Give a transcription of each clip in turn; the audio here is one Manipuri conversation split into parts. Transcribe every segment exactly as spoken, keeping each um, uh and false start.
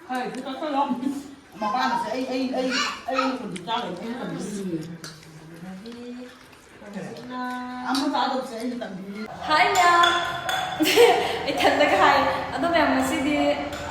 ꯍꯣꯏ, ꯁꯤ ꯀꯛꯊꯠꯂꯣ꯫ ꯃꯄꯥꯟꯁꯦ ꯑꯩ, ꯑꯩ, ꯑꯩ, ꯑꯩ ꯍꯧꯖꯤꯛ ꯆꯥꯗꯣꯏꯅꯦ, ꯑꯩꯅ ꯇꯝꯕꯤꯔꯤꯅꯦ꯫ ꯑꯃ ꯆꯥꯗꯧꯁꯦ ꯑꯩꯅ ꯇꯝꯕꯤꯔꯤꯅꯦ꯫ ꯍꯥꯏ ꯃꯌꯥꯝ꯫ ꯏꯊꯟꯗꯒ ꯍꯥꯏ꯫ ꯑꯗꯣ ꯃꯌꯥꯝ, ꯉꯁꯤꯗꯤ,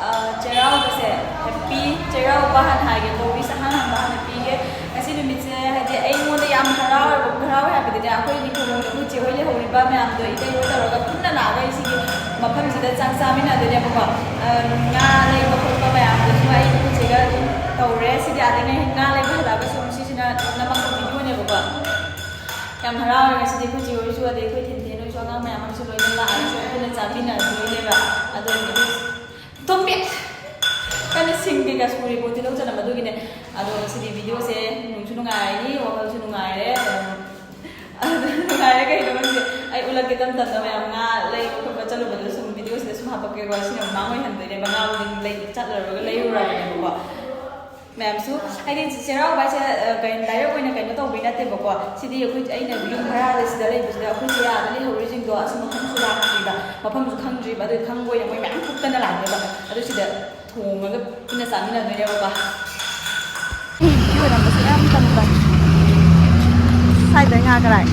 ꯑ, ꯆꯩꯔꯥꯎꯕꯁꯦ, ꯍꯦꯄꯤ ꯆꯩꯔꯥꯎꯕ ꯍꯥꯟꯅ ꯍꯥꯏꯒꯦ, ꯀꯣ, ꯋꯤꯁ ꯑꯍꯥꯟ ꯍꯥꯟꯕ ꯍꯥꯟꯅ ꯄꯤꯒꯦ꯫ ꯉꯁꯤ ꯅꯨꯃꯤꯠꯁꯦ, ꯍꯥꯏꯗꯤ, ꯑꯩꯉꯣꯟꯗ ꯌꯥꯝ ꯍꯔꯥꯎꯋꯦꯕ, ꯍꯔꯥꯎꯋꯦ ꯍꯥꯏꯕꯗꯤꯅꯦ, ꯑꯩꯈꯣꯏ ꯅꯤꯡꯊꯧ ꯏꯆꯦ ꯍꯣꯏ ꯂꯩꯍꯧꯔꯤꯕ ꯃꯌꯥꯝꯗꯣ, ꯏꯇꯩ ꯍꯣꯏ ꯇꯧꯔꯒ ꯄꯨꯟꯅ ꯂꯥꯛꯑꯒ ꯑꯩ ꯁꯤꯒꯤ ꯃꯐꯝꯁꯤꯗ ꯆꯥꯛ ꯆꯥꯃꯤꯟꯅꯗꯣꯏꯅꯦꯕꯀꯣ꯫ ꯑ, ꯉꯥ ꯂꯩꯕ ꯈꯣꯠꯄ ꯃꯌꯥꯝꯗꯨꯁꯨ ꯑꯩ ꯑꯩꯈꯣꯏ ꯆꯦꯒ ꯑꯗꯨꯝ ꯇꯧꯔꯦ꯫ ꯁꯤꯗꯤ ꯑꯥꯗꯩ ꯉꯥ ꯂꯩꯕ ꯍꯜꯂꯛꯑꯒꯁꯨ ꯁꯤꯁꯤꯅ ꯅꯝꯃꯛꯄ ꯚꯤꯗꯤꯑꯣꯅꯦꯕꯀꯣ꯫ ꯌꯥꯝ ꯍꯔꯥꯎꯔꯦ ꯉꯁꯤꯗꯤ ꯑꯩꯈꯣꯏ ꯆꯦ ꯍꯣꯏꯁꯨ, ꯑꯗꯩ ꯑꯩꯈꯣꯏ ꯊꯦꯟꯊꯦꯟ ꯍꯣꯏꯁꯨ, ꯑꯉꯥꯡ ꯃꯌꯥꯝ ꯑꯃꯁꯨ ꯂꯣꯏꯅ ꯂꯥꯛꯑꯒꯁꯨ ꯄꯨꯟꯅ ꯆꯥꯃꯤꯟꯅꯗꯣꯏꯅꯦꯕ꯫ ꯑꯗꯣ ꯇꯣꯝꯕꯤ! ꯀꯟꯅ ꯁꯤꯡ ꯀꯩꯀꯥ ꯁꯨꯔꯤꯀꯣ, ꯇꯤꯜꯍꯧ ꯆꯅꯝ ꯑꯗꯨꯒꯤꯅꯦ꯫ ꯑꯗꯣ ꯉꯁꯤꯗꯤ ꯚꯤꯗꯤꯑꯣꯁꯦ ꯅꯨꯡꯁꯨ ꯅꯨꯡꯉꯥꯏꯔꯅꯤ, ꯋꯥꯈꯜꯁꯨ ꯅꯨꯡꯉꯥꯏꯔꯦ꯫ ꯑꯗꯨ ꯅꯨꯡꯉꯥꯏꯔꯦ ꯀꯩꯅꯣ ꯈꯪꯗꯦ꯫ ꯑꯩ ꯎꯠꯂꯛꯀꯦ ꯇꯞ ꯇꯞꯅ ꯃꯌꯥꯝ ꯉꯥ ꯂꯩꯕ ꯈꯣꯠꯄ ꯆꯠꯂꯨꯕꯗꯣ ꯁꯨꯝ ꯚꯤꯗꯤꯑꯣꯁꯤꯗ ꯁꯨꯝ ꯍꯥꯄꯛꯀꯦꯀꯣ꯫ ꯁꯤꯅ ꯃꯃꯥꯡ ꯑꯣꯏꯍꯟꯗꯣꯏꯅꯦꯕ꯫ ꯉꯥ ꯂꯩ-, ꯆꯠꯂꯨꯔꯒ ꯂꯩꯔꯨꯔꯕꯅꯦꯕꯀꯣ꯫ ꯃꯌꯥꯝꯁꯨ ꯍꯥꯏꯗꯤ ꯆꯩꯔꯥꯎꯕ ꯍꯥꯏꯁꯦ, ꯑ, ꯀꯩꯅꯣ, ꯗꯥꯏꯔꯦꯛ ꯑꯣꯏꯅ ꯀꯩꯅꯣ ꯇꯧꯕꯩ ꯅꯠꯇꯦꯕꯀꯣ꯫ ꯁꯤꯗꯤ ꯑꯩꯈꯣꯏ, ꯑꯩꯅ ꯌꯨꯝ ꯚꯔꯥꯗ ꯁꯤꯗ ꯂꯩꯕꯁꯤꯗ ꯑꯩꯈꯣꯏ ꯆꯦ ꯑꯥꯗ ꯂꯩꯍꯧꯔꯤꯁꯤꯡꯗꯣ ꯑꯁꯨꯝ ꯃꯐꯝꯁꯨ ꯂꯥꯛꯇ꯭ꯔꯤꯕ, ꯃꯐꯝꯁꯨ ꯈꯪꯗ꯭ꯔꯤꯕ, ꯑꯗꯨ ꯈꯪꯕ ꯑꯣꯏꯅ ꯃꯣꯏ ꯃꯌꯥꯝ ꯊꯣꯛꯇꯅ ꯂꯥꯛꯅꯦꯕ꯫ ꯑꯗꯨ ꯁꯤꯗ ꯊꯣꯡꯉꯒ ꯄꯨꯟꯅ ꯆꯥꯃꯤꯟꯅꯗꯣꯏꯅꯦꯕꯀꯣ꯫ ꯃꯤ ꯑꯣꯏꯔꯝꯕꯁꯨ ꯌꯥꯝ ꯇꯟꯕ꯫ ꯁ꯭ꯋꯥꯏꯗ ꯉꯥ ꯀꯔꯥꯏ?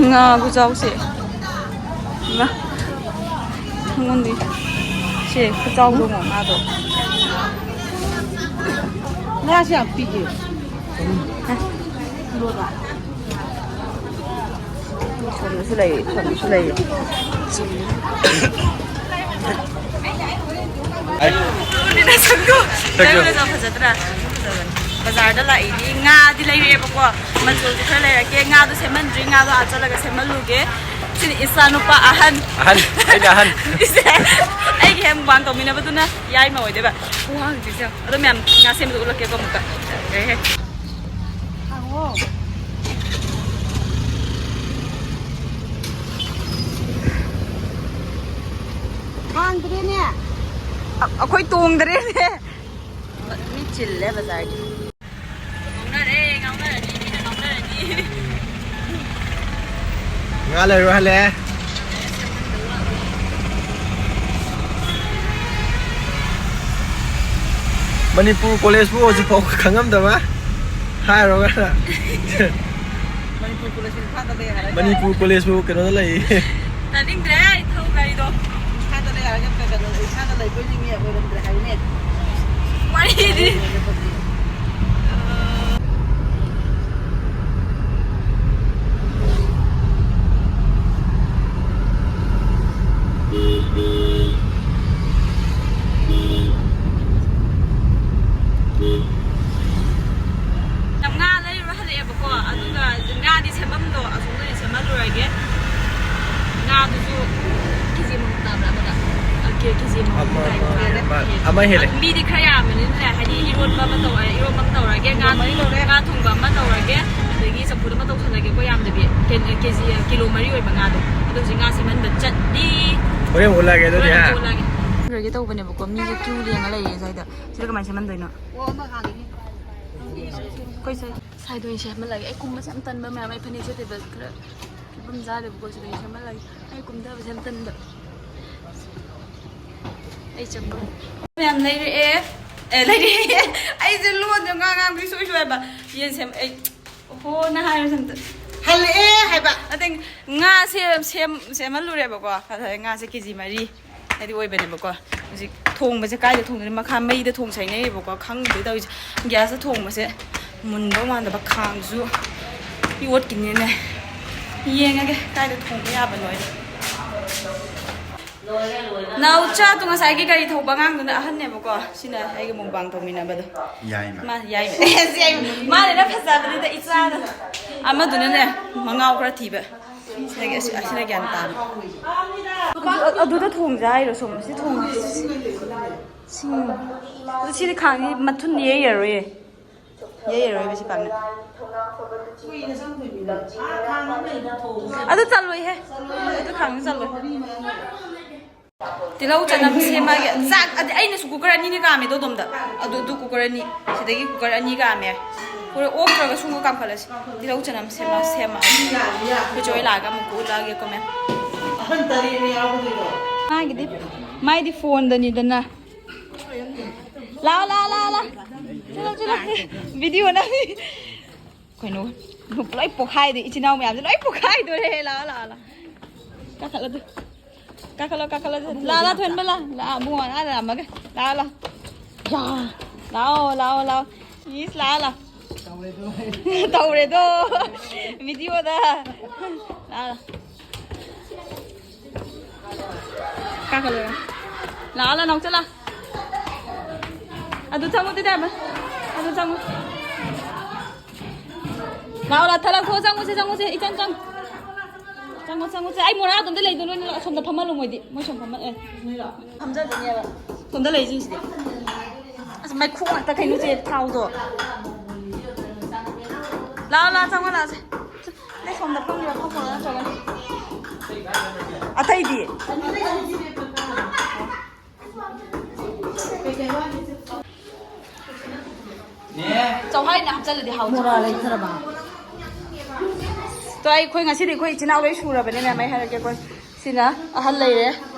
ꯉꯥꯕꯨ ꯆꯥꯎꯁꯦ꯫ ꯏꯃꯥ꯫ ꯑꯩꯉꯣꯟꯗꯤ ꯁꯦ ꯈꯨꯆꯥꯎꯗꯣ ꯉꯣ ꯉꯥꯗꯣ꯫ ꯉꯥꯁꯦ ꯌꯥꯝ ꯄꯤꯛꯑꯦ꯫ ꯁꯣꯝꯗꯁꯨ ꯂꯩ, ꯁꯣꯝꯗꯁꯨ ꯂꯩ꯫ ꯑꯗꯨꯅ ꯁꯛꯇꯣ ꯁꯛꯇꯣ꯫ ꯐꯖꯗ꯭ꯔꯥ? ꯕꯖꯥꯔꯗ ꯂꯥꯛꯏꯅꯤ꯫ ꯉꯥꯗꯤ ꯂꯩꯔꯛꯑꯦꯕꯀꯣ꯫ ꯃꯆꯨꯁꯨ ꯈꯔ ꯂꯩꯔꯛꯀꯦ꯫ ꯉꯥꯗꯣ ꯁꯦꯝꯍꯟꯗ꯭ꯔꯤ꯫ ꯉꯥꯗꯣ ꯑꯥ ꯆꯠꯂꯒ ꯁꯦꯝꯍꯜꯂꯨꯒꯦ꯫ ꯁꯤꯅ ꯏꯆꯥ ꯅꯨꯄꯥ ꯑꯍꯟ꯫ ꯑꯍꯟ꯫ ꯑꯩꯅ ꯑꯍꯟ꯫ ꯏꯆꯦ, ꯑꯩꯒꯤ ꯍꯦꯛ ꯃꯨꯛꯕꯥꯡ ꯇꯧꯃꯤꯟꯅꯕꯗꯨꯅ ꯌꯥꯏꯃ ꯑꯣꯏꯗꯣꯏꯕ꯫ ꯈꯨꯋꯥꯡꯁꯦ ꯌꯦꯡꯉꯣ꯫ ꯑꯗꯣ ꯃꯌꯥꯝ ꯉꯥ ꯁꯦꯝꯕꯗꯣ ꯎꯠꯂꯛꯀꯦꯀꯣ ꯑꯃꯨꯛꯀ꯫ ꯌꯥꯏꯍꯦ꯫ ꯍꯥꯡꯉꯣ꯫ ꯍꯥꯡꯗ꯭ꯔꯦꯅꯦ꯫ ꯑ-, ꯑꯩꯈꯣꯏ ꯇꯣꯡꯗ꯭ꯔꯦꯅꯦ꯫ ꯃꯤ ꯆꯤꯜꯂꯦ ꯕꯖꯥꯔꯒꯤ꯫ ꯉꯥꯎꯅꯔꯦ, ꯉꯥꯎꯅꯔꯅꯤ, ꯃꯤꯅ ꯉꯥꯎꯅꯔꯅꯤ꯫ ꯉꯥ ꯂꯩꯔꯨꯔ ꯍꯜꯂꯛꯑꯦ꯫ ꯃꯅꯤꯄꯨꯔ ꯀꯣꯂꯦꯖꯄꯨ ꯍꯧꯖꯤꯛꯐꯥꯎ ꯈꯪꯉꯝꯗꯕ ꯍꯥꯏꯔꯨꯔꯒ꯫ ꯃꯅꯤꯄꯨꯔ ꯀꯣꯂꯦꯖꯁꯨ ꯏꯝꯐꯥꯜꯗ ꯂꯩ ꯍꯥꯏꯔꯒ꯫ ꯃꯅꯤꯄꯨꯔ ꯀꯣꯂꯦꯖꯄꯨ ꯀꯩꯅꯣꯗ ꯂꯩ꯫ ꯇꯥꯅꯤꯡꯗ꯭ꯔꯦ ꯑꯩ ꯊꯧ ꯒꯥꯔꯤꯗꯣ꯫ ꯏꯝꯐꯥꯜꯗ ꯂꯩ ꯍꯥꯏꯔꯒ ꯀꯩꯅꯣ, ꯏꯝꯐꯥꯜꯗ ꯂꯩꯕꯣꯏ ꯅꯤꯡꯉꯦ, ꯑꯣꯏꯔꯝꯗ꯭ꯔꯦ ꯍꯥꯏꯕꯅꯦ꯫ ꯋꯥꯔꯤꯗꯤ꯫ ꯌꯥꯝ ꯉꯥ ꯂꯩꯔꯨꯔ ꯍꯜꯂꯛꯑꯦꯕꯀꯣ, ꯑꯗꯨꯒ ꯉꯥꯗꯤ ꯁꯦꯝꯐꯝꯗꯣ ꯑꯁꯣꯝꯗ ꯑꯣꯏꯅ ꯁꯦꯝꯍꯜꯂꯨꯔꯒꯦ꯫ ꯉꯥꯗꯨꯁꯨ ꯀꯦ ꯖꯤ ꯑꯃꯃꯨꯛ ꯇꯥꯕ꯭ꯔꯥ ꯑꯃꯗ? ꯑ, ꯀꯦ-, ꯀꯦ ꯖꯤ ꯑꯃꯃꯨꯛ ꯑꯃ, ꯇꯥꯏ꯫ ꯑꯃ, ꯑꯃ ꯍꯦꯜꯂꯦ꯫ ꯑꯗꯨ ꯃꯤꯗꯤ ꯈꯔ ꯌꯥꯝꯕꯅꯤꯅ ꯍꯥꯏꯗꯤ ꯏꯔꯣꯟꯕ ꯑꯃ ꯇꯧꯔꯦ, ꯏꯔꯣꯟꯕ ꯑꯃ ꯇꯧꯔꯒꯦ, ꯉꯥ, ꯉꯥ ꯊꯣꯡꯕ ꯑꯃ ꯇꯧꯔꯒꯦ, ꯑꯗꯒꯤ ꯆꯝꯐꯨꯠ ꯑꯃ ꯇꯧꯁꯜꯂꯒꯦꯀꯣ, ꯌꯥꯝꯗꯕꯤ꯫ ꯀꯦ-, ꯀꯦ ꯖꯤ, ꯀꯤꯂꯣ ꯃꯔꯤ ꯑꯣꯏꯕ ꯉꯥꯗꯣ꯫ ꯑꯗꯣ ꯍꯧꯖꯤꯛ ꯉꯥ ꯁꯦꯝꯍꯟꯕ ꯆꯠꯂꯤ꯫ ꯍꯣꯔꯦꯟ ꯑꯃꯨꯛ ꯎꯠꯂꯛꯑꯒꯦ ꯑꯗꯨꯗꯤ, ꯍꯣꯔꯦꯟ ꯍꯥ? ꯑꯃꯨꯛ ꯎꯠꯂꯛꯑꯒꯦ꯫ ꯁꯦꯝꯍꯜꯂꯒꯦ ꯇꯧꯕꯅꯦꯕꯀꯣ, ꯃꯤꯁꯦ ꯀ꯭ꯌꯨ ꯂꯦꯡꯉ ꯂꯩꯔꯦ ꯁ꯭ꯋꯥꯏꯗ꯫ ꯁꯤꯗ ꯀꯃꯥꯏꯅ ꯁꯦꯝꯍꯟꯗꯣꯏꯅꯣ? ꯑꯩꯈꯣꯏ ꯁ꯭ꯋꯥꯏ-, ꯁ꯭ꯋꯥꯏꯗ ꯑꯣꯏꯅ ꯁꯦꯝꯍꯜꯂꯒꯦ꯫ ꯑꯩ ꯀꯨꯝꯕꯁꯦ ꯌꯥꯝ ꯇꯟꯕ ꯃꯌꯥꯝ, ꯑꯩ ꯐꯅꯦꯛ ꯁꯦꯠꯇꯦꯕ, ꯈꯔ ꯐꯤꯕꯝ ꯆꯥꯗꯦꯕꯀꯣ, ꯁꯤꯗ ꯑꯣꯏꯅ ꯁꯦꯝꯍꯜꯂꯒꯦ꯫ ꯑꯩ ꯀꯨꯝꯊꯕꯁꯦ ꯌꯥꯝ ꯇꯟꯕ꯫ ꯑꯩ ꯆꯪꯕ ꯃꯌꯥꯝ ꯂꯩꯔꯛꯑꯦ꯫ ꯑꯦ, ꯂꯩꯔꯛꯑꯦ꯫ ꯑꯩꯁꯦ ꯂꯣꯟꯁꯦ ꯉꯥꯡ ꯉꯥꯡꯕꯤ ꯁꯣꯏ ꯁꯣꯏ ꯍꯥꯏꯕ꯫ ꯌꯦꯟ ꯁꯦꯝ-, ꯑꯩ, ꯍꯣ, ꯅ ꯍꯥꯏꯔꯁꯦ ꯑꯝꯇ꯫ ꯍꯜꯂꯛꯑꯦ ꯍꯥꯏꯕ꯫ ꯑꯗꯩ ꯉꯥꯁꯦ ꯁꯦꯝ-, ꯁꯦꯝꯍꯜꯂꯨꯔꯦꯕꯀꯣ꯫ ꯑꯗ ꯉꯥꯁꯦ ꯀꯦ ꯖꯤ ꯃꯔꯤ ꯍꯥꯏꯗꯤ ꯑꯣꯏꯕꯅꯦꯕꯀꯣ꯫ ꯍꯧꯖꯤꯛ ꯊꯣꯡꯕꯁꯦ ꯀꯥꯏꯗ ꯊꯣꯡꯗꯣꯏꯅꯣ? ꯃꯈꯥ ꯃꯩꯗ ꯊꯣꯡꯁꯦ ꯍꯥꯏꯅꯩꯌꯦꯕꯀꯣ꯫ ꯈꯪꯗꯦ ꯇꯧꯔꯤꯁꯦ꯫ ꯒ꯭ꯌꯥꯁꯇ ꯊꯣꯡꯕꯁꯦ ꯃꯨꯟꯗꯧ ꯃꯥꯟꯗꯕ, ꯈꯥꯡꯁꯨ ꯌꯣꯠꯀꯤꯅꯤꯅꯦ꯫ ꯌꯦꯡꯉꯒꯦ ꯀꯥꯏꯗ ꯊꯣꯡꯕ ꯌꯥꯕꯅꯣ ꯍꯥꯏꯗꯣ꯫ ꯅꯥꯎꯆꯥꯗꯣ ꯉꯁꯥꯏꯒꯤ ꯒꯥꯔꯤ ꯊꯧꯕ ꯑꯉꯥꯡꯗꯨꯅ ꯑꯍꯟꯅꯦꯕꯀꯣ꯫ ꯁꯤꯅ ꯑꯩꯒ ꯃꯨꯛꯕꯥꯡ ꯇꯧꯃꯤꯟꯅꯕꯗꯣ꯫ ꯌꯥꯏꯃ꯫ ꯃꯥ ꯌꯥꯏꯃ꯫ ꯌꯥꯏꯃ꯫ ꯃꯥꯅ ꯐꯖꯕꯗꯨꯗ ꯏꯆꯥꯗꯣ꯫ ꯑꯃꯗꯨꯅꯅꯦ ꯃꯉꯥꯎ ꯈꯔ ꯊꯤꯕ꯫ ꯑꯁꯤꯅ, ꯑꯁꯤ-, ꯑꯁꯤꯅ ꯒ꯭ꯌꯥꯟ ꯇꯥꯕ꯫ ꯑꯗꯨ-, ꯑꯗꯨꯗ ꯊꯣꯡꯁꯦ ꯍꯥꯏꯔꯣ ꯁꯨꯝ? ꯁꯤ ꯊꯣꯡꯁꯦ꯫ ꯁꯤꯡ꯫ ꯑꯗꯨ ꯁꯤꯗꯤ ꯈꯥꯡꯁꯤ ꯃꯊꯨꯟ ꯌꯩꯔꯔꯣꯏꯌꯦ꯫ ꯌꯩꯔꯔꯣꯏꯕ ꯁꯤ ꯄꯥꯛꯅ꯫ ꯑꯗꯨ ꯆꯜꯂꯣꯏꯍꯦ꯫ ꯑꯗꯨ ꯈꯥꯡꯗꯤ ꯆꯜꯂꯣꯏ꯫ ꯇꯤꯜꯍꯧ ꯆꯅꯝ ꯁꯦꯝꯃꯒꯦ꯫ ꯆꯥꯛ ꯑꯗꯤ ꯑꯩꯅꯁꯨ ꯀꯨꯀꯔ ꯑꯅꯤꯅꯦ ꯀꯥꯝꯃꯦꯗꯣ ꯑꯗꯣꯝꯗ꯫ ꯑꯗꯨ, ꯑꯗꯨ ꯀꯨꯀꯔ ꯑꯅꯤ꯫ ꯁꯤꯗꯒꯤ ꯀꯨꯀꯔ ꯑꯅꯤ ꯀꯥꯝꯃꯦ꯫ ꯍꯣꯔꯦꯟ ꯑꯣꯛꯇ꯭ꯔꯒ ꯁꯨꯝꯒ ꯀꯥꯝꯈꯠꯂꯁꯤ꯫ ꯇꯤꯜꯍꯧ ꯆꯅꯝ ꯁꯦꯝꯃ ꯁꯦꯝꯃ ꯑꯩꯈꯣꯏ ꯆꯦ ꯍꯣꯏ ꯂꯥꯛꯑꯒ ꯑꯃꯨꯛ ꯎꯠꯂꯛꯑꯒꯦ ꯀꯣꯃꯦꯟ꯫ ꯑꯍꯟ ꯇꯔꯦꯠꯅꯦ ꯌꯥꯎꯒꯗꯣꯏꯗꯣ꯫ ꯃꯥꯒꯤꯗꯤ ꯃꯥꯏꯗꯤ ꯐꯣꯟꯗꯅꯤꯗꯅ꯫ ꯂꯥꯛꯑꯣ ꯂꯥꯛꯑꯣ ꯂꯥꯛꯑꯣ ꯂꯥꯛꯑꯣ꯫ ꯆꯠꯂꯣ ꯆꯠꯂꯣ꯫ ꯚꯤꯗꯤꯑꯣ ꯅꯝꯃꯤ꯫ ꯀꯩꯅꯣ? ꯂꯣꯏ ꯄꯣꯛꯈꯥꯏꯗꯣꯏ, ꯏꯆꯤꯟ ꯏꯅꯥꯎ ꯃꯌꯥꯝꯁꯦ ꯂꯣꯏ ꯄꯣꯛꯈꯥꯏꯗꯣꯔꯦ꯫ ꯂꯥꯛꯑꯣ ꯂꯥꯛꯑꯣ ꯂꯥꯛꯑꯣ꯫ ꯀꯥꯈꯠꯂꯣ ꯑꯗꯨ꯫ ꯀꯥꯈꯠꯂꯣ ꯀꯥꯈꯠꯂꯣ ꯑꯗꯨ꯫ ꯂꯥꯛꯑꯣ ꯂꯥꯛꯑꯣ ꯊꯣꯏꯍꯟꯕ ꯂꯥꯛꯑꯣ꯫ ꯂꯥꯛꯑꯣ ꯑꯕꯨꯡꯉꯣ ꯑꯥꯗ ꯂꯥꯛꯑꯝꯃꯒꯦ꯫ ꯂꯥꯛꯑꯣ ꯂꯥꯛꯑꯣ꯫ ꯌꯥ꯫ ꯂꯥꯛꯑꯣ ꯂꯥꯛꯑꯣ ꯂꯥꯛꯑꯣ꯫ ꯏꯁ ꯂꯥꯛꯑꯣ ꯂꯥꯛꯑꯣ꯫ ꯇꯧꯔꯦꯗꯣ꯫ ꯚꯤꯗꯤꯑꯣꯗ꯫ ꯂꯥꯛꯑꯣ ꯂꯥꯛꯑꯣ꯫ ꯀꯥꯈꯠꯂꯣ꯫ ꯂꯥꯛꯑꯣ ꯂꯥꯛꯑꯣ ꯅꯥꯎꯆꯥ ꯂꯥꯛꯑꯣ꯫ ꯑꯗꯨ ꯆꯪꯉꯨ ꯑꯗꯨꯗꯤ ꯑꯃ꯫ ꯑꯗꯨ ꯆꯪꯉꯨ꯫ ꯂꯥꯛꯑꯣ ꯂꯥꯛꯑꯣ ꯊꯂꯛ ꯊꯣꯛꯑꯣ ꯆꯪꯉꯨꯁꯦ ꯆꯪꯉꯨꯁꯦ ꯏꯆꯪ ꯆꯪ꯫ ꯆꯪꯉꯣ ꯆꯪꯉꯣꯁꯦ ꯑꯩ ꯃꯣꯔꯥꯗꯣ ꯑꯝꯇ ꯂꯩꯗꯣ ꯂꯣꯏꯅ ꯑꯁꯣꯝꯗ ꯐꯝꯍꯜꯂꯣ ꯃꯣꯏꯗꯤ ꯃꯣꯏ ꯁꯣꯝ ꯐꯝꯍꯜ ꯑꯦ꯫ ꯐꯝꯖꯗꯣꯏꯅꯦꯕ꯫ ꯁꯣꯝꯗ ꯂꯩꯁꯤꯡꯁꯤꯗꯤ꯫ ꯑꯁ ꯃꯩꯈꯨ ꯉꯥꯛꯇ ꯀꯩꯅꯣꯁꯦ ꯊꯥꯎꯗꯣ꯫ ꯂꯥꯛꯑꯣ ꯂꯥꯛꯑꯣ ꯆꯪꯉꯣ ꯂꯥꯛꯑꯣꯁꯦ꯫ ꯅꯪ ꯁꯣꯝꯗ ꯐꯝꯃꯤꯔꯣ ꯐꯝꯃꯨꯔꯣ ꯅꯠꯇ꯭ꯔꯒꯅ꯫ ꯑꯇꯩꯗꯤ꯫ ꯆꯧꯍꯥꯏꯅ ꯍꯥꯞꯆꯜꯂꯗꯤ ꯍꯥꯎꯅꯤ꯫ ꯃꯣꯔꯥ ꯂꯩꯊꯔꯕ? ꯇꯣ ꯑꯩꯈꯣꯏ ꯉꯁꯤꯗꯤ ꯑꯩꯈꯣꯏ ꯏꯆꯤꯟ ꯏꯅꯥꯎ ꯂꯣꯏ ꯁꯨꯔꯕꯅꯤꯅ ꯃꯩ ꯍꯥꯏꯔꯛꯀꯦ ꯑꯩꯈꯣꯏ꯫ ꯁꯤꯅ ꯑꯍꯜ ꯂꯩꯔꯦ꯫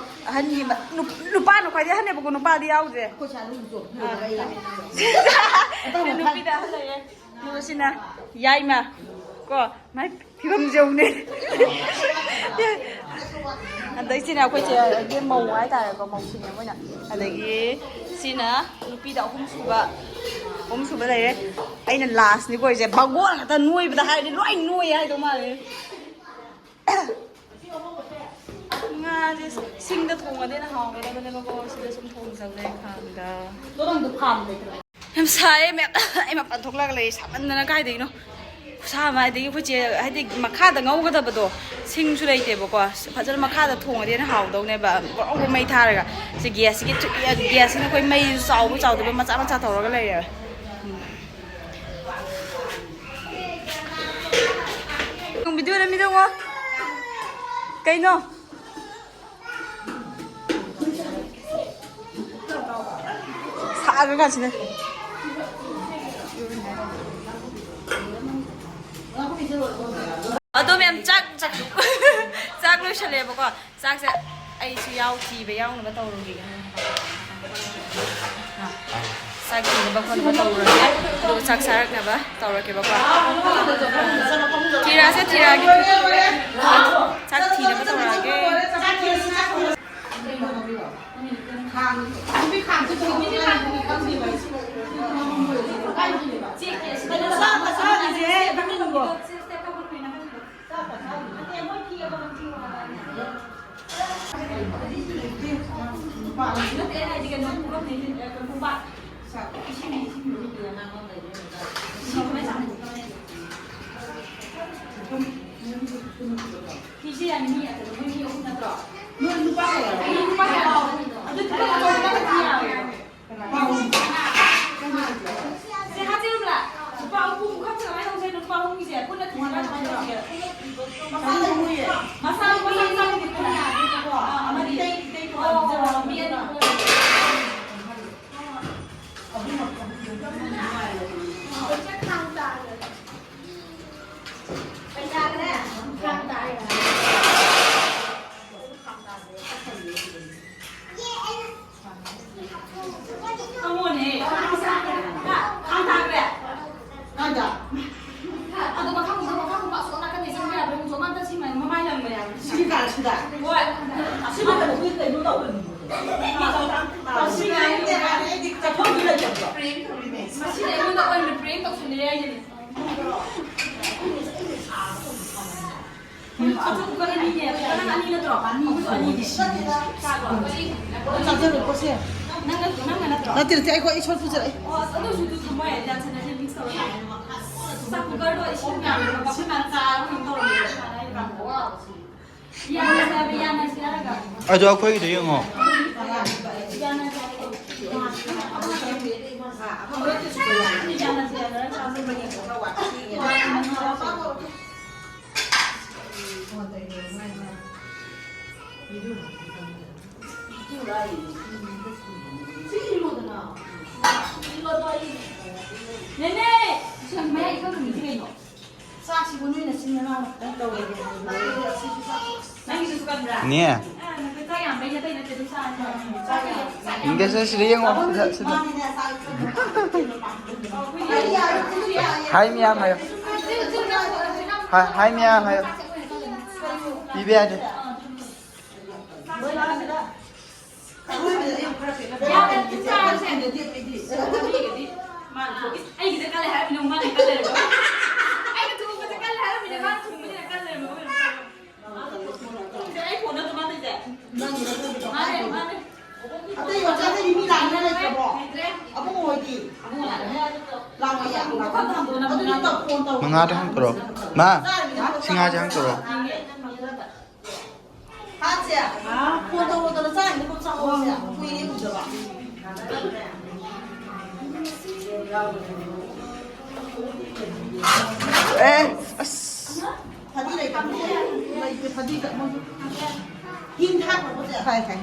ꯑꯍꯟꯒꯤ ꯃ-, ꯅꯨꯞ-, ꯅꯨꯄꯥꯅ ꯈ꯭ꯋꯥꯏꯗꯒꯤ ꯑꯍꯟꯅꯦꯕꯀꯣ, ꯅꯨꯄꯥꯗꯤ ꯌꯥꯎꯗ꯭ꯔꯦ꯫ ꯑꯩꯈꯣꯏ ꯁꯥꯏꯗ ꯍꯧꯖꯤꯛ ꯆꯣ-, ꯑꯥ꯫ ꯂꯩꯕ ꯑꯩ ꯂꯥꯛꯑꯦ꯫ ꯅꯨꯄꯤꯗ ꯑꯍꯜ ꯂꯩꯔꯦ꯫ ꯑꯗꯨꯒ ꯁꯤꯅ ꯌꯥꯏꯃ꯫ ꯀꯣ, ꯃꯥꯏ ꯐꯤꯕꯝꯁꯦ ꯌꯦꯡꯉꯨꯅꯦ꯫ ꯑꯗꯩ ꯁꯤꯅ ꯑꯩꯈꯣꯏ ꯆꯦꯒꯤ ꯃꯧ ꯍꯥꯏꯇꯥꯔꯦꯀꯣ, ꯃꯧꯁꯤꯡꯅꯦ ꯃꯣꯏꯅ꯫ ꯑꯗꯒꯤ ꯁꯤꯅ ꯅꯨꯄꯤꯗ ꯑꯍꯨꯝ ꯁꯨꯕ, ꯑꯍꯨꯝ ꯁꯨꯕ ꯂꯩꯔꯦ꯫ ꯑꯩꯅ ꯂꯥꯁꯅꯤꯀꯣ ꯑꯩꯁꯦ꯫ ꯚꯒꯣꯟ ꯉꯥꯛꯇ ꯅꯣꯏꯕꯗ ꯍꯥꯏꯔꯗꯤ ꯂꯣꯏ ꯅꯣꯏ ꯍꯥꯏꯗꯧ ꯃꯥꯜꯂꯦ꯫ ꯉꯥꯁꯦ ꯁꯤꯡꯗ ꯊꯣꯡꯉꯗꯤ ꯍꯦꯟꯅ ꯍꯥꯎꯒꯗꯕꯅꯦꯕꯀꯣ, ꯁꯤꯗ ꯁꯨꯝ ꯊꯣꯡꯖꯜꯂꯦ ꯈꯥꯡꯗ꯫ ꯌꯥꯝ ꯁꯥꯏꯌꯦ ꯃꯦꯝ, ꯑꯩ ꯃꯄꯥꯟ ꯊꯣꯛꯂꯒ ꯂꯩ, ꯁꯥꯃꯟꯗꯅ ꯀꯥꯏꯗꯒꯤꯅꯣ꯫ ꯈꯨꯁꯥ ꯑꯃ, ꯑꯗꯒꯤ ꯑꯩꯈꯣꯏ ꯆꯦ, ꯍꯥꯏꯗꯤ ꯃꯈꯥꯗ ꯉꯧꯒꯗꯕꯗꯣ ꯁꯤꯡꯁꯨ ꯂꯩꯇꯦꯕꯀꯣ, ꯐꯖꯅ ꯃꯈꯥꯗ ꯊꯣꯡꯉꯗꯤ ꯍꯦꯟꯅ ꯍꯥꯎꯗꯧꯅꯦꯕ, ꯕ꯭ꯔꯣ ꯕ꯭ꯔꯣ ꯃꯩ ꯊꯥꯔꯒ꯫ ꯁꯤ ꯒ꯭ꯌꯥꯁꯁꯤꯒꯤ ꯆꯨ-, ꯒ꯭ꯌꯥꯁꯁꯤꯅ ꯑꯩꯈꯣꯏ ꯃꯩꯁꯨ ꯆꯥꯎꯕ ꯆꯥꯎꯗꯕ ꯃꯆꯥ ꯃꯆꯥ ꯇꯧꯔꯒ ꯂꯩꯔꯦꯕ꯫ ꯎꯝ꯫ ꯅꯪ ꯚꯤꯗꯤꯑꯣ ꯅꯝꯃꯤꯗꯣ ꯌꯦꯡꯉꯣ꯫ ꯀꯩꯅꯣ? ꯁꯥꯈ꯭ꯔ ꯀꯥꯟꯁꯤꯗ꯫ ꯑꯗꯣ ꯃꯌꯥꯝ ꯆꯥꯛ ꯆꯥꯛ ꯆꯥꯛ ꯂꯣꯏꯁꯜꯂꯦꯕꯀꯣ꯫ ꯆꯥꯛꯁꯦ ꯑꯩꯁꯨ ꯌꯥꯎ ꯊꯤꯕ ꯌꯥꯎꯅꯕ ꯇꯧꯔꯨꯒꯦ꯫ ꯆꯥꯛ ꯊꯤꯅꯕ ꯈꯣꯠꯅꯕ ꯇꯧꯔꯨꯔꯒꯦ꯫ ꯑꯗꯨꯒ ꯆꯥꯛ ꯆꯥꯔꯛꯅꯕ ꯇꯧꯔꯒꯦꯕꯀꯣ꯫ ꯊꯤꯔꯛꯑꯁꯦ, ꯊꯤꯔꯛꯑꯒꯦ꯫ ꯆꯥꯛ ꯊꯤꯅꯕ ꯇꯧꯔꯛꯑꯒꯦ꯫ ꯐꯤꯁꯦ ꯌꯥꯅꯤ, ꯃꯤ ꯑꯗꯨ ꯃꯣꯏ ꯃꯤ ꯑꯍꯨꯝ ꯅꯠꯇ꯭ꯔꯣ? ꯅꯣꯏ ꯅꯨꯄꯥ ꯀꯌꯥ? ꯑꯩ ꯅꯨꯄꯥ ꯀꯌꯥ? ꯑꯗꯨ ꯊꯕꯛ ꯑꯇꯣꯞꯄ ꯊꯕꯛ ꯊꯤ ꯌꯥꯔꯣꯏ꯫ ꯁꯦ, ꯍꯥꯞꯆꯤꯜꯂꯨꯗ꯭ꯔꯥ? ꯂꯨꯄꯥ ꯑꯍꯨꯝ ꯈꯛꯇ ꯀꯃꯥꯏꯅ ꯇꯧꯁꯦ? ꯂꯨꯄꯥ ꯑꯍꯨꯝꯒꯤꯁꯦ ꯄꯨꯟꯅ ꯊꯤꯔꯒ ꯀꯃꯥꯏꯅ ꯇꯧꯁꯦ? ꯃꯁꯥ, ꯃꯁꯥ, ꯃꯁꯥ, ꯃꯁꯥ, ꯑꯥ, ꯑꯃꯗꯤ, ꯑꯣ, ꯃꯤ ꯑꯅꯤ꯫ ꯈꯪꯉꯣꯅꯦ꯫ ꯍꯥ? ꯈꯥꯡ ꯇꯥꯈ꯭ꯔꯦ? ꯀꯥꯏꯗ? ꯑꯗꯣ ꯃꯈꯥ ꯀꯨꯝꯊ, ꯃꯈꯥ ꯀꯨꯝꯊ, ꯑꯁꯣꯝ ꯅꯥꯀꯟꯗ ꯆꯪꯕ ꯌꯥꯕ꯭ꯔꯥ? ꯌꯦꯡꯉꯨꯆꯣ, ꯃꯥ ꯑꯝꯇ ꯁꯤ ꯃꯃꯥꯏ ꯂꯪꯕ ꯌꯥꯕ꯭ꯔꯥ? ꯁꯤꯒꯤ ꯀꯥꯔꯛꯁꯤꯗ? ꯍꯣꯏ꯫ ꯑꯁꯤ ꯃꯊꯛꯇ ꯑꯩꯈꯣꯏ ꯀꯩꯅꯣ ꯇꯧꯕꯅꯤ꯫ ꯁꯤ ꯉꯥꯏꯔꯦ, ꯑꯩꯗꯤ ꯆꯠꯐꯝꯁꯨ ꯂꯩꯇꯕꯗꯣ꯫ ꯃꯁꯤꯗꯤ ꯑꯩꯉꯣꯟꯗ ꯑꯣꯏꯅ ꯄ꯭ꯔꯦꯡ ꯇꯧꯁꯜꯂꯦ ꯍꯥꯏꯁꯤꯅꯦ꯫ ꯑꯆꯧꯕ ꯀꯨꯀꯔ ꯑꯅꯤꯅꯦ꯫ ꯀꯨꯀꯔ ꯅꯪ ꯑꯅꯤ ꯅꯠꯇ꯭ꯔꯣ? ꯑꯩꯈꯣꯏꯁꯨ ꯑꯅꯤꯅꯦ꯫ ꯆꯥꯔꯣ? ꯆꯥꯖꯔꯣꯏꯀꯣ ꯁꯦ꯫ ꯅꯪꯅ, ꯅꯪꯅ ꯅꯠꯇ꯭ꯔꯣ? ꯅꯠꯇꯦ, ꯅꯠꯇꯦ, ꯑꯩꯈꯣꯏ, ꯑꯩ ꯁꯣꯝ ꯄꯨꯖꯔꯛꯑꯦ꯫ ꯑꯣ, ꯑꯗꯨꯁꯨ ꯑꯗꯨ ꯊꯝꯃꯣ ꯌꯥꯏ, ꯌꯥꯟꯁꯟꯅꯁꯦ, ꯃꯤꯛꯁ ꯇꯧꯔꯒ꯫ ꯆꯥꯛ ꯀꯨꯀꯔꯗꯣ ꯏꯁꯤꯡ ꯌꯥꯝꯅ ꯃꯈꯨꯝꯅ ꯆꯥꯔ ꯀꯩꯅꯣ ꯇꯧꯔꯝꯃꯦ꯫ ꯌꯥꯟꯅꯁꯦ ꯍꯥꯏꯕ, ꯌꯥꯟꯅꯁꯦ ꯍꯥꯏꯔꯒ꯫ ꯑꯗꯣ ꯑꯩꯈꯣꯏꯒꯤꯗꯣ ꯌꯦꯡꯉꯣ꯫ ꯌꯥꯟꯅꯁꯦ ꯍꯥꯏꯕ꯫ ꯌꯥꯟꯅꯁꯦ ꯍꯥꯏꯕ꯫ ꯅꯦꯅꯦ! ꯃꯌꯥ ꯏꯀꯪ ꯀꯪꯉꯤꯁꯤ ꯀꯩꯅꯣ? ꯆꯥꯛꯁꯤꯕꯨ ꯅꯣꯏ ꯅꯆꯤꯟ ꯅꯅꯥꯎꯅ ꯈꯤꯇꯪ ꯇꯧꯔꯒꯦ ꯍꯥꯏꯕ꯭ꯔꯣ? ꯅꯪꯒꯤꯗꯨꯁꯨ ꯀꯟꯕ꯭ꯔꯥ? ꯏꯅꯦ꯫ ꯑꯥ, ꯅꯪ ꯆꯥꯛ ꯌꯥꯝꯕꯩ ꯅꯠꯇꯩ ꯅꯠꯇꯦ ꯑꯗꯨꯝ ꯆꯥꯔꯦ꯫ ꯆꯥꯛ ꯌꯥꯝ-, ꯆꯥꯛ ꯌꯥꯝ-, ꯏꯪꯒꯦꯁꯦ ꯁꯤꯗ ꯌꯦꯡꯉꯣ꯫ ꯁꯤꯗ, ꯁꯤꯗ꯫ ꯃꯥꯅꯤꯅꯦ, ꯆꯥꯛ ꯈꯔ ꯈꯔ ꯄꯥꯝꯕꯅꯦ꯫ ꯍꯥꯏ ꯃꯌꯥꯝ ꯍꯥꯏꯌꯣ꯫ ꯍꯥꯏ, ꯍꯥꯏ ꯃꯌꯥꯝ ꯍꯥꯏꯌꯣ꯫ ꯄꯤꯕ ꯌꯥꯗꯦ꯫ ꯑꯩꯒꯤꯗ ꯀꯜꯂꯦ ꯍꯥꯏꯔꯝꯃꯤꯅꯦ, ꯃꯥꯅ ꯊꯣꯛꯏ꯫ ꯑꯩꯒꯤꯗ ꯀꯜꯂꯦ ꯍꯥꯏꯔꯝꯃꯤꯅꯦ, ꯃꯥꯅ ꯀꯜꯂꯦ ꯍꯥꯏꯔꯝꯃꯤꯅꯦ꯫ ꯑꯩꯅ ꯊꯣꯡꯕꯗ ꯀꯜꯂꯦ ꯍꯥꯏꯔꯝꯃꯤꯅꯦ, ꯃꯥꯅ ꯊꯣꯡꯕꯗ ꯀꯜꯂꯦ ꯍꯥꯏꯔꯝꯃꯤꯅꯦ꯫ ꯁꯤꯗ ꯑꯩ ꯐꯣꯟ ꯅꯠꯇ꯭ꯔꯣ ꯃꯥ ꯇꯧꯔꯤꯁꯦ? ꯃꯥꯅꯦ, ꯃꯥꯅꯦ꯫ ꯑꯇꯩ ꯑꯣꯖꯥꯗꯒꯤ ꯃꯤ ꯂꯥꯛꯅꯤꯡꯉꯥꯏ ꯂꯩꯇ꯭ꯔꯕꯣ? ꯂꯩꯇ꯭ꯔꯦ꯫ ꯑꯕꯨꯡꯉꯣ ꯍꯣꯏꯗꯤ? ꯑꯕꯨꯡꯉꯣ ꯂꯥꯛꯑꯦ꯫ ꯂꯥꯛꯑꯣꯏ, ꯌꯥꯝ ꯂꯥꯛꯑꯣꯏ꯫ ꯑꯗꯨꯗꯤ ꯇꯧ-, ꯐꯣꯟ ꯇꯧ꯫ ꯃꯉꯥꯗ ꯍꯪꯉꯛꯄ꯭ꯔꯣ? ꯃꯥ, ꯁꯤ ꯉꯥꯁꯦ ꯍꯪꯉꯛꯄ꯭ꯔꯣ? ꯍꯥꯟꯁꯦ, ꯐꯣꯟ ꯇꯧꯔꯣꯗꯅ ꯆꯥꯛ ꯑꯝꯇ ꯆꯥꯍꯧꯔꯁꯦ꯫ ꯀꯨꯏꯔꯦ ꯎꯗꯕ꯫ ꯑꯦ, ꯑꯁ꯫ ꯐꯗꯤ ꯂꯩꯇꯕꯅꯦ꯫ ꯂꯩꯇꯦ, ꯐꯗꯤ ꯀ-, ꯃꯣꯏꯁꯨ ꯍꯤꯡ ꯊꯥꯛꯈ꯭ꯔꯕꯣ ꯆꯦ? ꯊꯥꯏ, ꯊꯥꯏ꯫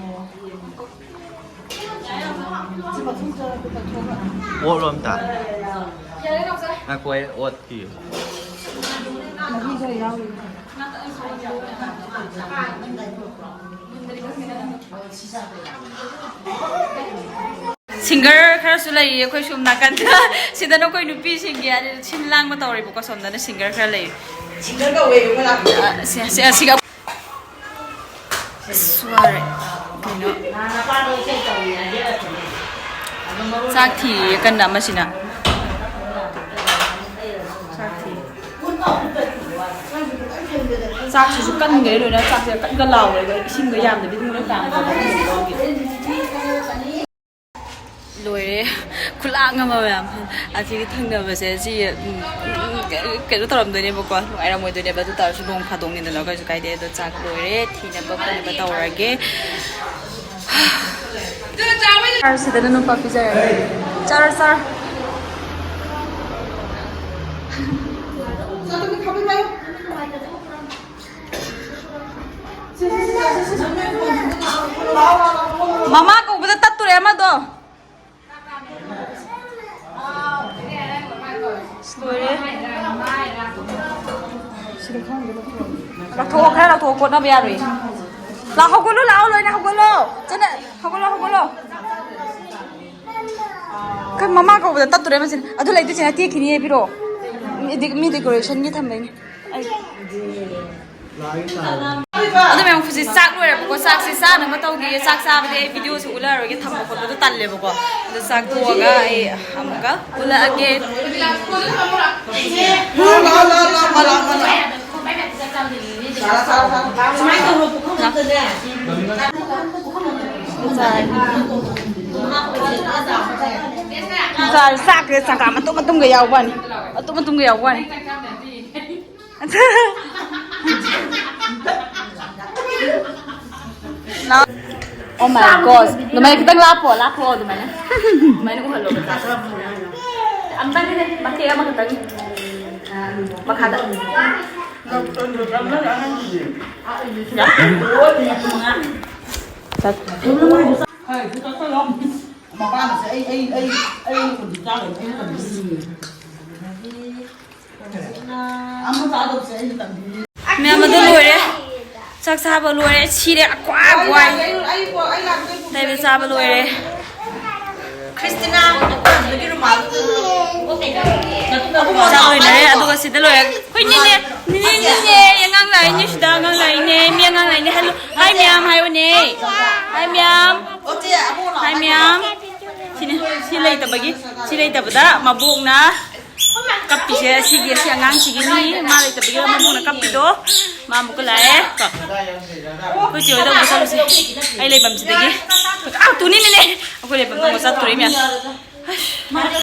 ꯁꯤ ꯃꯊꯨꯝ ꯆꯥꯔꯛꯄ ꯇꯧꯊꯣꯛꯑꯒ꯫ ꯑꯣꯠꯂꯣ ꯑꯝꯇ꯫ ꯉꯥꯏꯈꯣ, ꯑꯩ ꯑꯣꯠꯈꯤꯒꯦ꯫ ꯃꯍꯤ ꯈꯔ ꯌꯥꯎꯔꯤ꯫ ꯁꯤꯡꯒꯔ ꯈꯔꯁꯨ ꯂꯩꯔꯤ ꯑꯩꯈꯣꯏ ꯁꯣꯝ ꯅꯥꯀꯟꯗ꯫ ꯁꯤꯗꯅ ꯑꯩꯈꯣꯏ ꯅꯨꯄꯤꯁꯤꯡꯒꯤ ꯁꯤꯟ ꯂꯥꯡꯕ ꯇꯧꯔꯤꯕꯀꯣ, ꯁꯣꯝꯗꯅ ꯁꯤꯡꯒꯔ ꯈꯔ ꯂꯩꯔꯤ꯫ ꯁꯤꯡꯒꯔ ꯀꯧꯋꯦ ꯑꯩꯈꯣꯏ ꯂꯥꯛꯄꯗ꯫ ꯑ, ꯁꯤ-, ꯁꯤ-, ꯑꯁꯤꯒ ꯑꯁ, ꯋꯥꯔꯦ꯫ ꯀꯩꯅꯣ? ꯆꯥꯛ ꯊꯤꯔꯤꯌꯦ ꯀꯟꯅ ꯑꯃꯁꯤꯅ꯫ ꯆꯥꯛ ꯊꯤꯔꯤ꯫ ꯆꯥꯛꯁꯤꯁꯨ ꯀꯟꯈ꯭ꯔꯦ ꯂꯣꯏꯅ꯫ ꯆꯥꯛꯁꯦ ꯀꯟꯒ ꯂꯥꯎꯔꯦꯕ꯫ ꯏꯁꯤꯡꯒ ꯌꯥꯝꯗꯕꯤ ꯑꯗꯨꯝ ꯂꯣꯏ ꯀꯥꯝꯊꯣꯛꯑꯒ ꯂꯣꯏꯔꯦ꯫ ꯈꯨꯂꯥꯡ ꯑꯃ ꯃꯌꯥꯝ꯫ ꯑꯁꯤꯒꯤ ꯊꯪꯅꯕꯁꯦ ꯁꯤ, ꯎꯝ, ꯎꯝ, ꯀꯩꯅꯣ ꯇꯧꯔꯝꯗꯣꯏꯅꯦꯕꯀꯣ, ꯅꯨꯡꯉꯥꯏꯔꯝꯃꯣꯏꯗꯣꯏꯅꯦꯕ꯫ ꯑꯗꯨ ꯇꯥꯔꯁꯨ ꯅꯣꯡ ꯐꯥꯗꯣꯛꯅꯤꯗꯅ, ꯀꯩꯁꯨ ꯀꯥꯏꯗꯦ꯫ ꯑꯗꯣ ꯆꯥꯛ ꯂꯣꯏꯔꯦ, ꯊꯤꯅꯕ ꯈꯣꯠꯅꯕ ꯇꯧꯔꯒꯦ꯫ ꯁꯤꯗꯅ ꯅꯨꯄꯥ ꯄꯤꯖꯔꯒꯦ꯫ ꯆꯥꯔꯣ, ꯆꯥꯔꯣ꯫ ꯃꯃꯥ ꯀꯧꯕꯗ ꯇꯠꯇꯣꯔꯦ ꯑꯃꯗꯣ꯫ ꯂꯣꯏꯔꯦ꯫ ꯂꯧꯊꯣꯛꯑꯣ, ꯈꯔ ꯂꯧꯊꯣꯛꯑꯣ, ꯀꯣꯠꯅꯕ ꯌꯥꯔꯣꯏꯌꯦ꯫ ꯂꯥꯛ, ꯍꯧꯒꯠꯂꯣ, ꯂꯥꯛꯑꯣ, ꯂꯣꯏꯅ ꯍꯧꯒꯠꯂꯣ꯫ ꯆꯠꯅ-, ꯍꯧꯒꯠꯂꯣ, ꯍꯧꯒꯠꯂꯣ꯫ ꯀꯩ ꯃꯃꯥ ꯀꯧꯕꯗ ꯇꯠꯇꯣꯔꯦ ꯃꯁꯤꯅ꯫ ꯑꯗꯨ ꯂꯩꯇꯦ ꯆꯦ, ꯇꯦꯛꯈꯤꯅꯤꯌꯦ, ꯄꯤꯔꯛꯑꯣ꯫ ꯃꯤ-, ꯃꯤ decorationꯒꯤ ꯊꯝꯕꯩꯅꯦ꯫ ꯑꯩ ꯑꯗꯨ ꯃꯌꯥꯝ ꯍꯧꯖꯤꯛ ꯆꯥꯛ ꯂꯣꯏꯔꯦꯕꯀꯣ, ꯆꯥꯛꯁꯦ ꯆꯥꯅꯕ ꯇꯧꯒꯦ꯫ ꯆꯥꯛ ꯆꯥꯕꯗꯤ ꯑꯩ videoꯁꯨ ꯎꯠꯂꯛꯑꯔꯣꯏꯒꯦ, ꯊꯝꯕ ꯈꯣꯠꯄꯗꯣ ꯇꯜꯂꯦꯕꯀꯣ꯫ ꯑꯗꯨ ꯆꯥꯛ ꯇꯣꯛꯑꯒ ꯑꯩ ꯑꯃꯨꯛꯀ ꯎꯠꯂꯛꯑꯒꯦ꯫ ꯆꯥꯛꯁꯦ ꯆꯪꯒꯥ ꯃꯇꯨꯝ ꯃꯇꯨꯝꯒ ꯌꯥꯎꯕ ꯋꯥꯅꯤ, ꯃꯇꯨꯝ ꯃꯇꯨꯝꯒ ꯌꯥꯎꯕ ꯋꯥꯅꯤ꯫ Oh my God. ꯑꯗꯨꯃꯥꯏꯅ ꯈꯤꯇꯪ ꯂꯥꯞꯄꯣ, ꯂꯥꯞꯄꯣ ꯑꯗꯨꯃꯥꯏꯅ꯫ ꯑꯗꯨꯃꯥꯏꯅ ꯎꯍꯜꯂꯣ ꯕꯖꯥꯔ꯫ ꯑꯝꯇꯪꯅꯦ, ꯃꯇꯦꯛ ꯑꯃꯈꯛꯇꯪ꯫ ꯃꯈꯥꯗ꯫ ꯆꯠ꯫ ꯃꯄꯥꯅꯁꯦ ꯑꯩ ꯑꯩ ꯑꯩ ꯑꯩ ꯃꯌꯥꯝ ꯑꯗꯨ ꯂꯣꯏꯔꯦ꯫ ꯆꯥꯛ ꯆꯥꯕ ꯂꯣꯏꯔꯦ꯫ ꯁꯤꯔꯦ꯫ ꯑꯀ꯭ꯋꯥ ꯀ꯭ꯋꯥꯏ꯫ ꯂꯩꯕ ꯆꯥꯕ ꯂꯣꯏꯔꯦ꯫ ꯆꯥꯛ ꯂꯣꯏꯅꯔꯦ꯫ ꯑꯗꯨꯒ ꯁꯤꯗ ꯂꯣꯏꯔꯦ꯫ ꯑꯩꯈꯣꯏ ꯅꯤꯅꯦ, ꯅꯤꯅꯦ, ꯅꯤꯅꯦ, ꯑꯉꯥꯡ ꯂꯥꯛꯏꯅꯦ ꯁꯤꯗ, ꯑꯉꯥꯡ ꯂꯥꯛꯏꯅꯦ꯫ ꯃꯤ ꯑꯉꯥꯡ ꯂꯥꯛꯏꯅꯦ꯫ ꯍꯜꯂꯣ꯫ ꯍꯥꯏ ꯃꯌꯥꯝ ꯍꯥꯏꯌꯨꯅꯦ꯫ ꯍꯥꯏ ꯃꯌꯥꯝ꯫ ꯍꯥꯏ ꯃꯌꯥꯝ꯫ ꯁꯤꯅꯦ, ꯁꯤ ꯂꯩꯇꯕꯒꯤ, ꯁꯤ ꯂꯩꯇꯕꯗ ꯃꯕꯣꯛꯅ ꯀꯞꯄꯤꯁꯦ꯫ ꯑꯁꯤꯒꯤ, ꯑꯁꯤ ꯑꯉꯥꯡꯁꯤꯒꯤꯅꯤ꯫ ꯃꯥ ꯂꯩꯇꯕꯒꯤ ꯃꯕꯣꯛꯅ ꯀꯞꯄꯤꯗꯣ꯫ ꯃꯥ ꯑꯃꯨꯛꯀ ꯂꯥꯛꯑꯦ꯫ ꯑꯩꯈꯣꯏ ꯆꯦ ꯍꯣꯏꯗ ꯑꯃꯨꯛ ꯆꯠꯂꯨꯁꯦ꯫ ꯑꯩ ꯂꯩꯐꯝꯁꯤꯗꯒꯤ꯫ ꯑꯥ, ꯇꯨꯅꯤꯅꯤꯅꯦ꯫ ꯑꯩꯈꯣꯏ ꯂꯩꯐꯝꯗ ꯑꯃꯨꯛ ꯆꯠꯇꯣꯔꯤ ꯃꯌꯥꯝ꯫ ꯑꯁ꯫